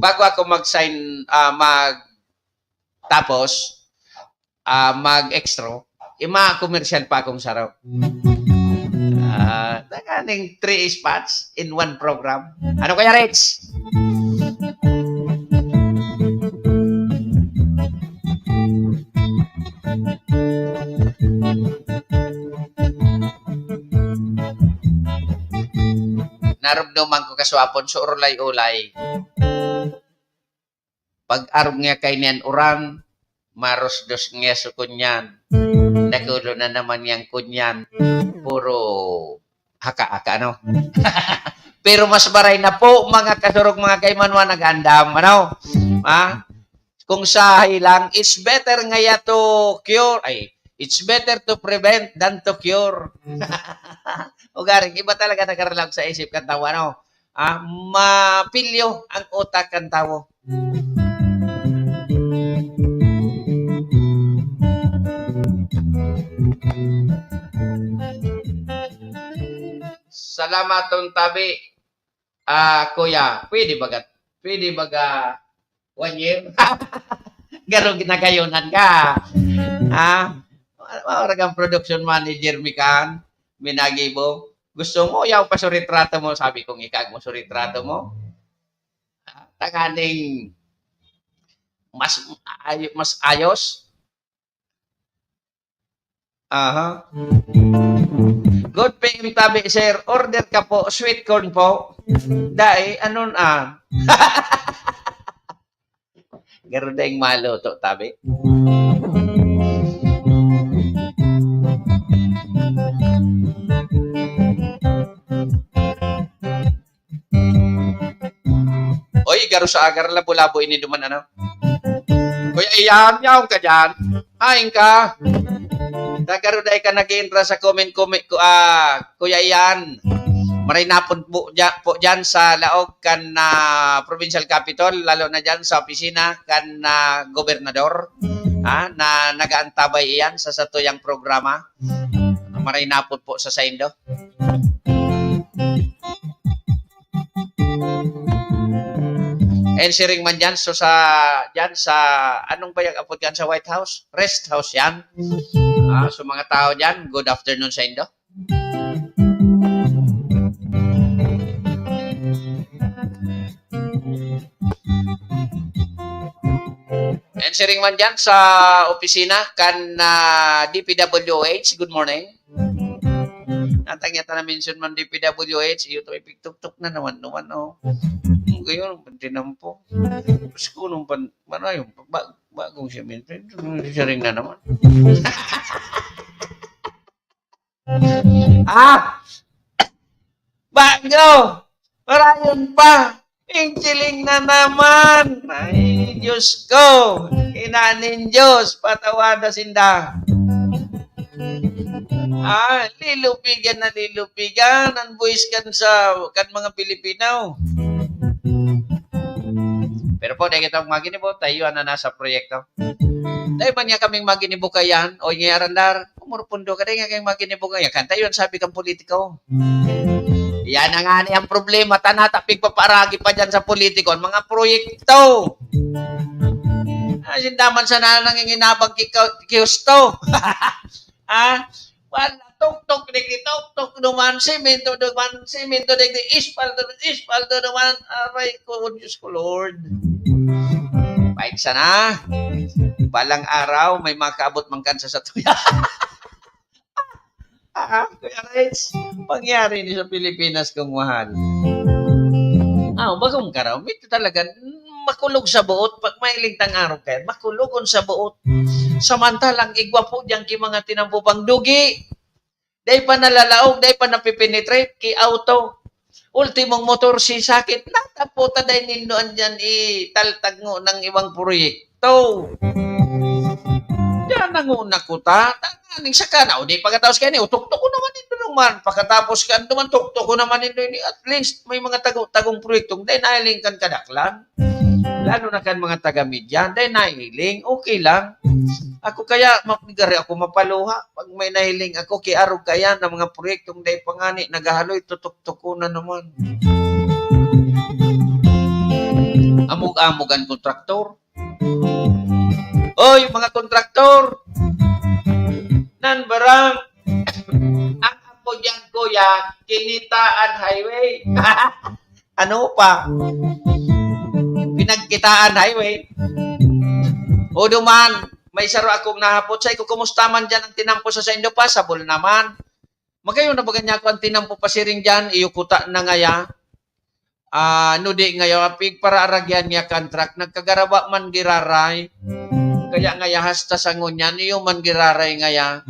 Bago ako mag-sign, ah, mag-, tapos, ah, mag-extra, ima-commercial pa akong saro. Ah, tanganing three spots in one program. Ano kaya, Rich? Narumduman ko kaswapon, so, urulay-ulay. Pag-arog niya kay niyan uran, marusdos niya so kunyan. Dakulo na naman yang kunyan. Puro haka-haka, ano? Pero mas maray na po, mga kasurog, mga kaimanwan, nag-aandam, ano? Ha? Kung sa hilang, it's better ngaya to cure, ay, it's better to prevent than to cure. Ugaring, iba talaga nakarelab sa isip kan tawo, ano? Ah, mapilyo ang utak kan tawo. Salamat, Ton Tabi. Ah, kuya, pwede baga, pwede baga, One year? Garo ginagayonan ka. Ha? Maurag ang production manager mi kan, minagibo. Gusto mo, yaw pa su retrato mo. Sabi kong, "Ika mo su retrato mo." Ah, tanganing mas ay-, mas ayos. Aha. Good P M tabi, sir. Order ka po, sweet corn po. Dai, anon an? Garo daing maluto, tabi. Oy, garo sa agar, labo-labo ini duman, ano? Kuya Ian, yaon ka diyan? Hain ka? Ta garo dai ka nag-ientra sa comment, comment ko, ah, Kuya Ian. Maray na po, po, dya-, po dyan sa laog kan, ah, provincial capital, lalo na dyan sa opisina kan, ah, gobernador, ah, na nag-aantabay iyan sa satuyang programa. Maray na po, po sa saindo. And siring man dyan, so sa, dyan sa, anong bayag apod yan sa White House? Rest House yan. Ah, so mga tao dyan, good afternoon sa indo. And siring man dyan sa opisina kan, ah, D P W H, good morning. Natang yata na-mention man D P W H, iyo to, ipigtuktok na naman, naman, oh. Ngayon, tinampo. Tapos kung nung pan-, ano yung ba-, bagong siya, siring na naman. Ah! Bago! Marayon pa! Inchiling na naman! Ay, Diyos ko! Ina nin Diyos, patawada sinda! Ah, lilupigan na lilupigan an buhis kan sa, kan mga Pilipino. Pero po, dai kita maginibo, tayo na nasa proyekto. Dai man niya kaming maginibo kayan, o nga arandar, umurpundo ka, dai nga kayong maginibo kayan. Kan tayo, sabi kang politiko. Yan na nga ni ang problema, tanata, pigpaparagi pa dyan sa politiko, ang mga proyekto. Ah, sindaman sana nanginginabang ki, ki Husto. Ah, wala, tuktok digdi, tuktok duman, semento duman, semento digdi, espalto, espalto duman. Aray ko, Diyos ko, Lord. Painsa na. Balang araw, may makaabot man kan sa satuya. Ah, Kuya Reds, pangyari ni sa Pilipinas kung mahal. Ah, bagong karaw, may talaga, makulog sa buot, pag mailing tang araw kayo, makulogon sa buot. Samantalang igwa po diyan ki mga tinampo pang dugi. Dai pa nalalaog, dai pa napipenetrate, ki auto. Ultimong motor si sakit, natapo ta dai nindo andyan italtag ngo ng ibang proyekto. Diyan na nguna ko ta, tanganing saka na, o di pagkatapos kayo ni, utuktok ko naman nindo naman, pagkatapos ka naman, tuktok ko naman nindo ini, at least may mga tago-, tagong proyektong dai nahiling kan kadaklan. Lalo na kan mga taga-media, dai nahiling, okay lang. Ako kaya, mapigari ako mapaluha. Pag may nahiling ako, kiarog kaya na mga proyektong dai pa ngani, nagahaloy, tutuktok ko na naman. Amog-amog an kontraktor. Oy, mga kontraktor! Nan barang, ang apo diyan, kuya, kinitaan highway. Ano pa? Pinagkitaan highway. O duman, may saro akong nahapot. Sa ko, kumusta man dyan ang tinampo sa saindo pa? Sabol naman. Magayon na baga niya ako ang tinampo pasiring dyan, iyo kuta na ngaya. Ah, no di ngaya, pigparaaragyan niya kan truck, nagkagarawa man giraray. Kaya ngaya hasta sa ngunyan, iyo man giraray ngaya.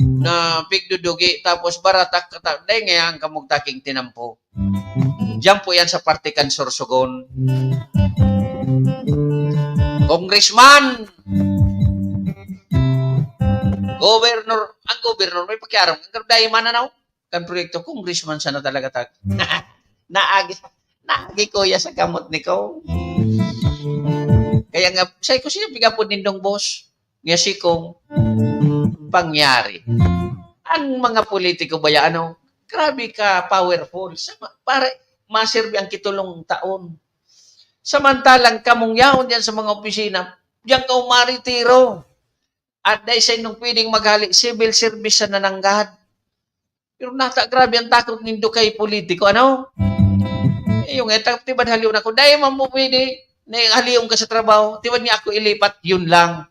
Na pigdudugi, tapos baratak, kata-, dahil ngaya ang kamugtaking tinampo. Diyan po yan sa parte kan Sorsogon. Congressman! Governor, ang governor, may pakiaram. Ang dahil mananaw, kan proyekto, congressman sana talaga tag-, naagi, naagi kuya sa kamot ni ko. Kaya nga, say ko siya, piga po nindong boss. Nga si Kong, pangyari. Ang mga politiko ba yan, ano? Grabe ka powerful. Sa ma-, para maserbi ang kitulong taon. Samantalang kamong yaon diyan sa mga opisina, diyan ka umaritiro. At dai sa inyong pwedeng maghali, civil service sa nananggad. Pero nata, grabe ang takot nindo kay politiko, ano? Eh, yung eta, tibad halion ako, dai man mo pwede, na halion ka sa trabaho, tibad niya ako ilipat, yun lang.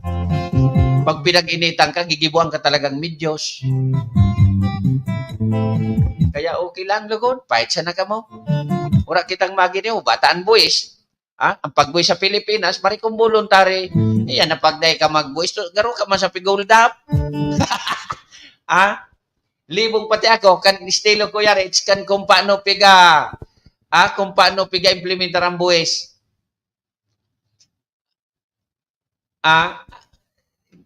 Pag pinag-initan ka, gigibuan ka talagang medyos. Kaya okay lang, lugod, pahit sana kamo. Wala kitang magini, o, bataan buwis. Ha? Ang pagbuwis sa Pilipinas, bari kung voluntary. Iyan ang pagday ka magbuwis. To, garo ka man sa pig-hold up. Ha? Libong pati ako, kan estilo ko yari, it's kan kung paano piga, ah, kung paano piga-implementar ang buwis. Ah,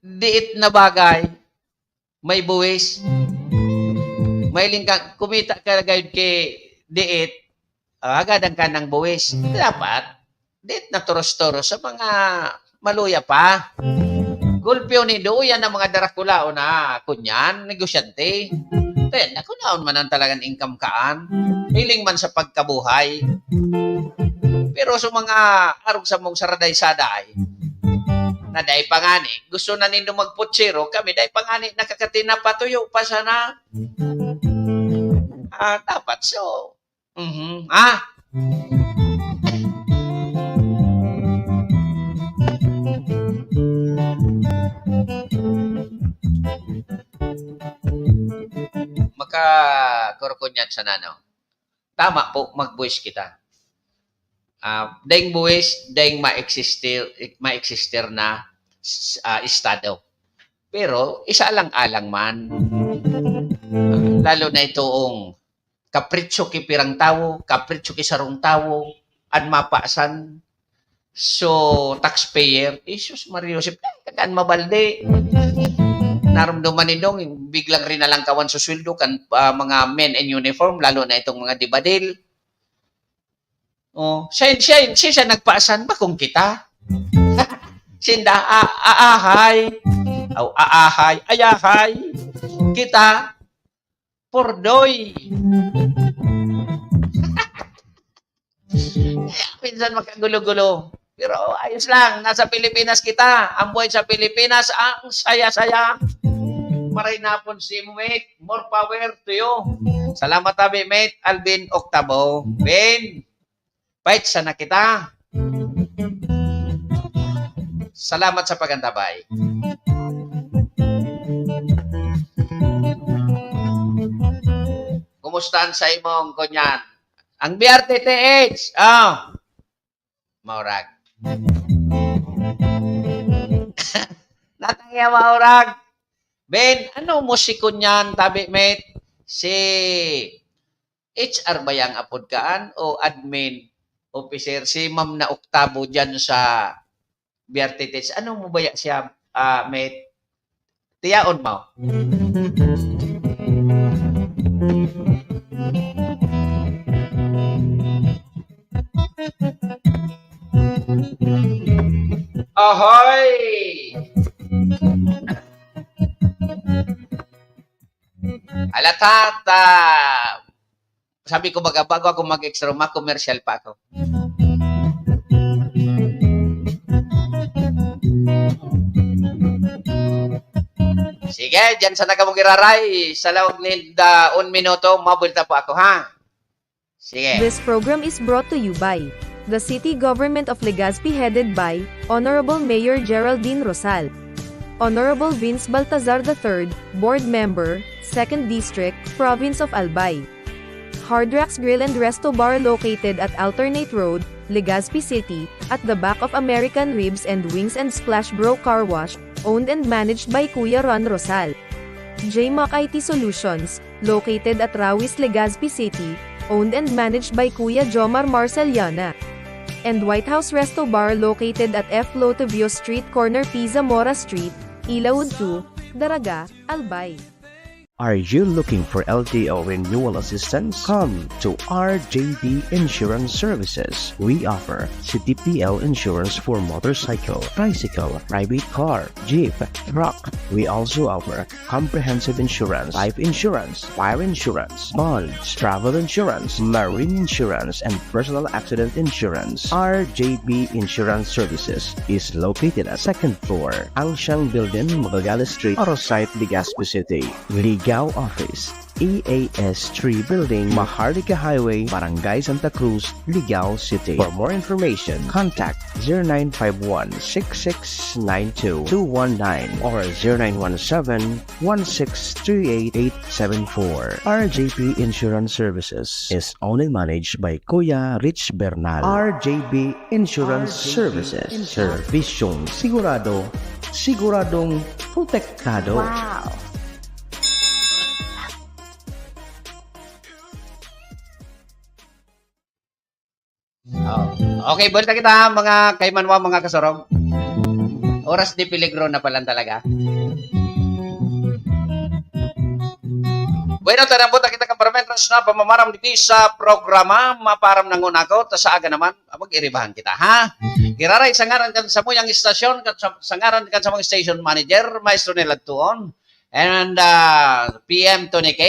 diit na bagay, may buwis. Mahiling ka, kumita ka gayud ki diit, ah, hagadan ka ng buwis. Dapat, diit na turos-turos sa mga maluya pa. Gulpyo ni Doyan ang mga darakulaon na kunyan, negosyante. Then, nakunaon man ang talagang income kaan. Hiling man sa pagkabuhay. Pero sa mga arog sa mong saraday-saday, na dai pa ngani, gusto na nindo magputsero, kami dai pa ngani nakakatinapa, tuyo pa sana. Ah, dapat so. Mhm. Ah. Makakurkunyat sana, no? Tama po, magbuwis kita. Ah, daing buwis, daing ma-exister, ma-exister na, ah, estado. Pero, isa lang alang man. Lalo na itong kapritsyo ki pirang tawo, kapritsyo ki sarong tawo, an mapasan. So, taxpayer, Jesus Maria Joseph, ay, kakan mabaldi. Narumduman nindong, biglang rinalangkawan sa sweldo kan, ah, mga men in uniform, lalo na itong mga dibadil. Oh, siya, siya, siya, siya nagpaasan, bakong kita. Sinda, a-, aahay. Aw, aahay, ayahay. Kita, pordoy. Kaya minsan makagulo-gulo. Pero ayos lang, nasa Pilipinas kita. Ang buhay sa Pilipinas, ang saya-saya. Maray na po si Mate. More power to you. Salamat, tabi, Mate Alvin Octavo. Ben, fight sana kita. Salamat sa pagantabay. Kumusta ang sa imong kunyan? Ang B R T T H, oh. Maurag. Natangya, maurag. Ben, ano mo si kunyan, tabi, mate? Si H R ba yang apod kaan o admin officer? Si Ma'am na Octavo dyan sa B R T T H. Ano mo baya siya, ah, mate? Tiyaon mo. Ahoy! Ala, tata! Sabi ko, "Baga, bago ako mag-extra, ma-commercial pa ako." Sige, dyan sana kamo giraray. Sa laog ni da, un minuto, mabulta po ako, ha? Sige. This program is brought to you by the City Government of Legazpi, headed by Honorable Mayor Geraldine Rosal. Honorable Vince Baltazar the third, Board Member, Second District, Province of Albay. Hard Rocks Grill and Resto Bar, located at Alternate Road, Legazpi City, at the back of American Ribs and Wings and Splash Bro Car Wash, owned and managed by Kuya Ron Rosal. J Mac I T Solutions, located at Rawis, Legazpi City, owned and managed by Kuya Jomar Marceliana. And White House Resto Bar, located at F Lotevio Street, corner P Zamora Street, Ilaud two, Daraga, Albay. Are you looking for L T O renewal assistance? Come to R J B Insurance Services. We offer C T P L insurance for motorcycle, tricycle, private car, jeep, truck. We also offer comprehensive insurance, life insurance, fire insurance, bonds, travel insurance, marine insurance, and personal accident insurance. R J B Insurance Services is located at second floor, Angshang Building, Magallanes Street, Oro Site, Legazpi City. Ligao Office, E A S three Building, Maharlika Highway, Barangay Santa Cruz, Ligao City. For more information, contact zero nine five one, six six nine two, two one nine or zero nine one seven, one six three eight, eight seven four. R J P Insurance Services is owned and managed by Kuya Rich Bernal. R J B Insurance Services. Servisyong sigurado, siguradong protektado. Wow! Oh. Okay, buwelta kita, mga kaimanwa, mga kasorog. Oras de peligro na palan talaga. Bueno, tanang buta kita kan paramentos na pamamaram digdi sa programa Maparam na Nguna Ako, ta sa aga naman, mag-iribahan kita, ha? Giraray sa ngaran kan samuyang istasyon, kan sa, sa ngaran kan samuyang station manager, Maestro Nel Adtuon, and, ah, P M Tony K,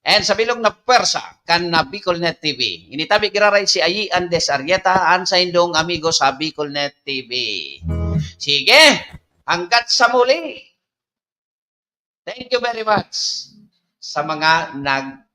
and sa bilog na pwersa kan na Bicolnet T V. Ini tabi giraray si Ayi Andes Arrieta, an saindong amigo sa Bicolnet T V. Sige, hanggat sa muli. Thank you very much sa mga nag